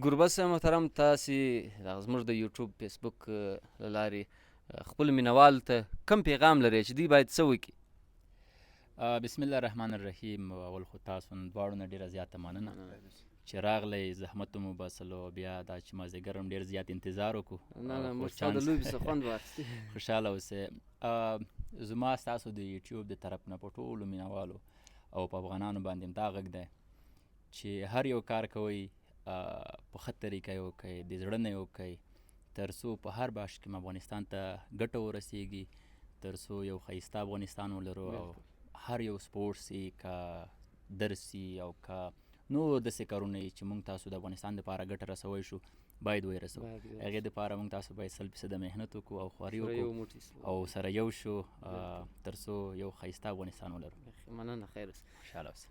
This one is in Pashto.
ګربز صاحب محترم، تاسې دغه زموږ د یوټیوب، فیسبوک له لارې خپل مینوال ته کوم پیغام لرئ چې دوی باید څه وکړي؟ بسم الله الرحمن الرحیم. اول خو تاسو دواړو نه ډیره زیاته مننه چې راغلی، زحمت مو وباسلو، بیا دا چې مازدیګر هم ډیر زیات انتظار وکړو. نه نه، موږ ستا د لوبې څخه خوند واخیست. خوشحاله اوسئ. زما ستاسو د یوټیوب د طرف نه په ټولو مینوالو او په افغانانو باندې هم دا غږ دی چې هر یو کار کوئ، په ښه طریقه یې وکړئ، د زړه نه یې وکړئ، تر څو په هر بخش کې افغانستان ته ګټه ورسیږي، تر څو یو ښایسته افغانستان ولرو. او هر یو سپورټس یې که درس او که نور داسې کارونه چې موږ تاسو د افغانستان لپاره ګټه رسوي شو، باید ویې رسو. هغې دپاره موږ تاسو باید 100% محنت وکړو او خواري وکړو او سره یو شو، تر څو یو ښایسته افغانستان ولرو. مننه، خیر اوسې. خوشحاله اوسئ.